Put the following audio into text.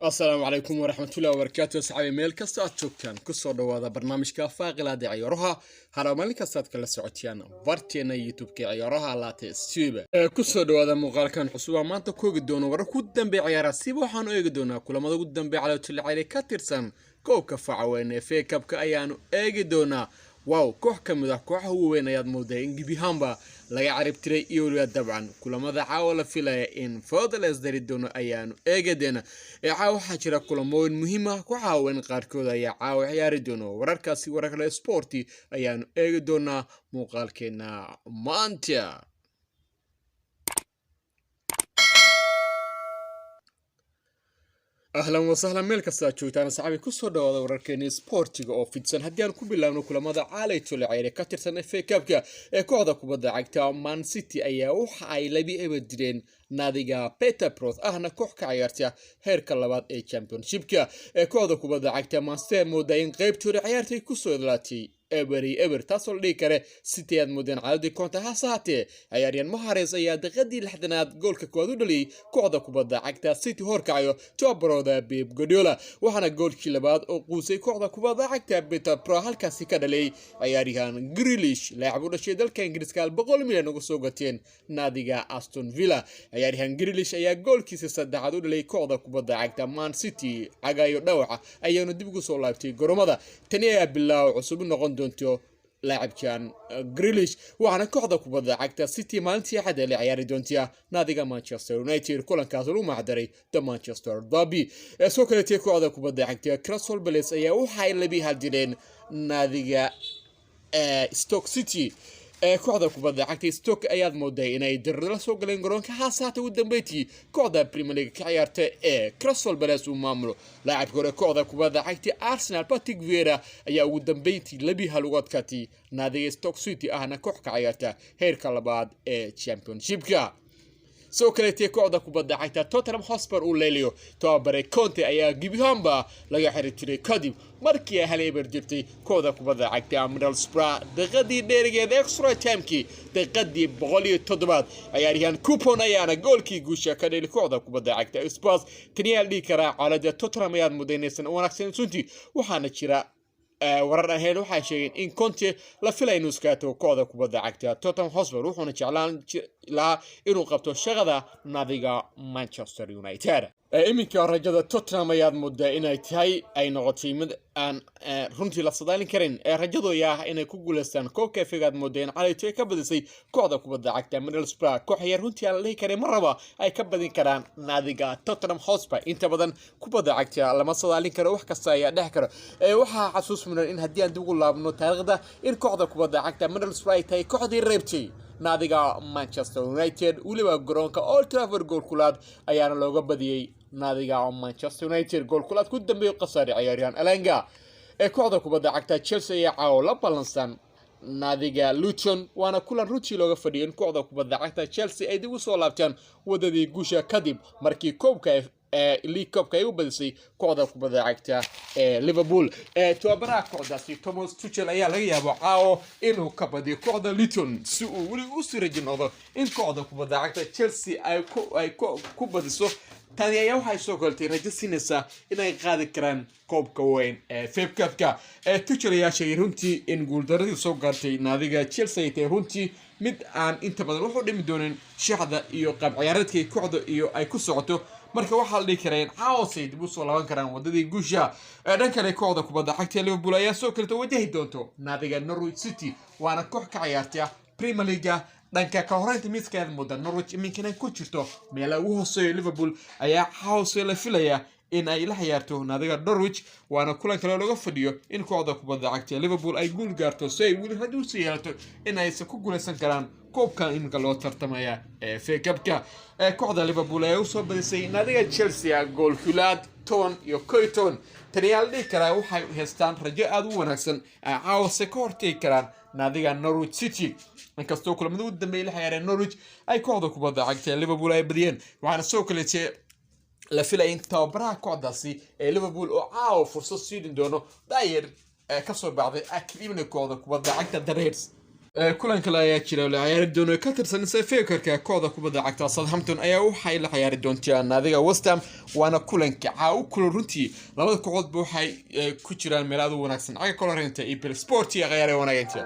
Asalaamu calaykum waraxmatullahi wabarakaatu, asxaabi, meel kasta aad joogtaan, kusoo dhawaada barnaamijka faaqilaada ciyaaraha hara maalin kasta aad kala socotiyaan barteena YouTube-ka Ciyaaraha Laate Stube. Kusoo dhawaada muuqaalkan cusub aan maanta ku eegi doono warar ku dambeeya ciyaaraha. Siba waxaanu eegi doonaa kulamada ugu dambeeya calootulacayl ka tirsan koobka faca weyn ee FA Cup-ka ayaanu eegi doonaa. Wow, koox ka mid ah kooxaha ugu weyn ayaad moodaa in gebiahaanba laga carib tiray, iyo weliba dabcan kulamada caawa la filaya in fooda la isdari doono ayaanu eegadeena. Ee caawa waxaa jira kulamooyin muhiim ah, kooxaha weyn qaarkood ayaa caawa ciyaari doono. Wararkaasi, warar kale sporti ayaanu eegi doonaa muuqaalkeena maanta. Ahlan wasahlan, meel kasta aad joogtaan asxaabi, kusoo dhawaada wararkeeni sportiga oo fidsan. Haddii aan ku bilaabno kulamada caalayto la ciyaaray ka tirsan FA Cup-ka ee kooxda kubadda cagta Man City ayaa waxa ay 2-0 direen naadiga Peterborough, ahna koox ka ciyaarta heerka labaad ee Championshipka. Ee kooxda kubadda cagta Man City moodaa in qaybtooda ciyaartay kusoo idlaatay 0-0, taasoo la dhihi kare City aad moodeen caadadii koonta. Hase haatee, ciyaaryahan Mahrez ayaa daqiiqadii 60aad goolka koowaad u dhaliyey kooxda kubadda cagta City horkacayo tababarooda Pep Guardiola, waxaana goolkii labaad oo quusay kooxda kubadda cagta Peterborough halkaasi ka dhaliyey ciyaaryahan Grealish, laacib u dhashay dalka Ingiriiska, 100 milyan uga soo gateen naadiga Aston Villa. Ciyaaryahan Grealish ayaa goolkiisa saddexaad u dhaliyey kooxda kubadda cagta Man City. Cagayo dhawaca ayaanu dib ugu soo laabtay goromada. Tani ayaa bilaaw cusub u noqon doonto laacibkan Grealish, waxaana kooxda kubadda cagta City maalintii Axadda la ciyaari doontaa naadiga Manchester United, kulankaas lagu macdaray The Manchester Derby. Ee soo kaleetay, kooxda kubadda cagta Crystal Palace ayaa waxay 2-1 dileen naadiga Stoke City. Ee kooxda kubadda cagta Stoke ayaad mooday inay dirar la soo galeen garoonka. Hase haatee, ugu dambeyntii kooxda Premier League ka ciyaarta ee Crystal Palace uu maamulo laacibka hore kooxda kubadda cagta Arsenal, Patrick Vieira, ayaa ugu dambeyntii 2-1 ugu adkaatay naadiga Stoke City, ahna koox ka ciyaarta heerka labaad ee Championshipka. Sidoo kaleetee, kooxda kubadda cagta Tottenham Hotspur uu leeliyo tababare Conte ayaa gebiahaanba laga xiri jiray kadib markii ay 1-0 jirtay kooxda kubadda cagta Middlesbrough daqiiqadii dheerigeeda, extra timekii, daqiiqadii 107aad. Ciyaaryahan Coupon ayaana goolkii guusha ka dheli kooxda kubadda cagta Spurs. Tani ayaa la dhihi karaa xaaladda Tottenham ayaad mudaynaysan wanaagsan suntii, waxaana jira warar aan helin waxay sheegeen in Conte la filay inuu iskaga tago kooxda kubadda cagta Tottenham Hotspur, wuxuuna jeclaan lahaa inuu qabto shaqada naadiga Manchester United. Iminka rajada Tottenham ayaad moodaa inay tahay ay noqotay mid aan runtii la sadaalin karin. Ee rajadu ayaa ah inay ku guuleystaan koobka FA-ga. Aad moodaa in calayto ay ka badisay kooxda kubadda cagta Middlesbrough, koox yar runtii aan la dhihi karin mar raba ay ka badin karaan naadiga Tottenham Hotspur. Inta badan kubadda cagta lama sadaalin karo, wax kasta ayaa dhex karo. Waxaa xasuus mudan in haddii aan dib ugu laabno taariikhda, in kooxda kubadda cagta Middlesbrough ay tahay kooxdii reebtay naadiga Manchester United, weliba garoonka Old Trafford goolkulaad ayaana looga badiyey naadiga Manchester United, goolkulaad ku dambeeyay khasaare ciyaaryahan Elanga. Ee kooxda kubadda cagta Chelsea ayaa caawo la ballansan naadiga Luton, waana kulan runtii looga fadhiyay in kooxda kubadda cagta Chelsea ay dib u soo laabtaan wadadii guusha kadib markii koobka ee League Cupka ay u badisay kooxda kubadda cagta ee Liverpool. Ee tababaraha kooxdaasi Thomas Tuchel ayaa laga yaabo caawo inuu ka badiyo kooxda Luton, si uu weli u sii rajo noqdo in kooxda kubadda cagta Chelsea ay ku badiso. Tani ayaa waxay soo koltay rajo siinaysaa inay qaadi karaan koobka weyn ee FA Cup-ka. Ee Tuchel ayaa sheegay runtii in guuldaradii soo gaartay naadiga Chelsea ay tahay runtii mid aan inta badan wuxuu dhimi doonin shaxda iyo qaab ciyaareedka kooxda iyo ay ku socoto. Marka waxaa la dhihi karaa in caawos ay dib usoo laaban karaan wadadii guusha. Dhan kale, kooxda kubadda cagta ee Liverpool ayaa soo kaleto wajahi doonto naadiga Norwich City, waana koox ka ciyaarta Premier League. Dhanka ka horeynta miiska ayaad moodaa Norwich iminkana ku jirto meelaha ugu hooseeyo. Liverpool ayaa hoose la filaya in ay la ciyaarto naadiga Norwich, waana kulan kale looga fadhiyo in kooxda kubadda cagta ee Liverpool ay guul gaarto, si ay weli rajo usii yeelato in aysan ku guuleysan karaan koobkan iminka loo tartamaya ee FA Cup-ka. Ee kooxda Liverpool ayaa usoo badisay naadiga Chelsea goolkulaad 10-11. Tani ayaa la dhihi karaa waxay haystaan rajo aada u wanaagsan ay caawase ka hortegi karaan naadiga Norwich City, inkastoo kulamada ugu dambeeyay la ciyaareen Norwich ay kooxda kubadda cagta ee Liverpool ay badiyeen. Waxaana sidoo kaleete la filaya in tababaraha kooxdaasi ee Liverpool oo caawa fursad siidin doono daayar ee kasoo baxday akademina kooxda kubadda cagta The Reds. Kulan kale ayaa jira la ciyaari doono ka tirsan FA Cup-ka. Kooxda kubadda cagta Southampton ayaa waxay la ciyaari doontaa naadiga West Ham, waana kulanka caaw kulan. Runtii labada kooxoodba waxay ku jiraan meel aad u wanaagsan. Caga kala horeynta EPL Sport iyo ciyaare wanaaganta.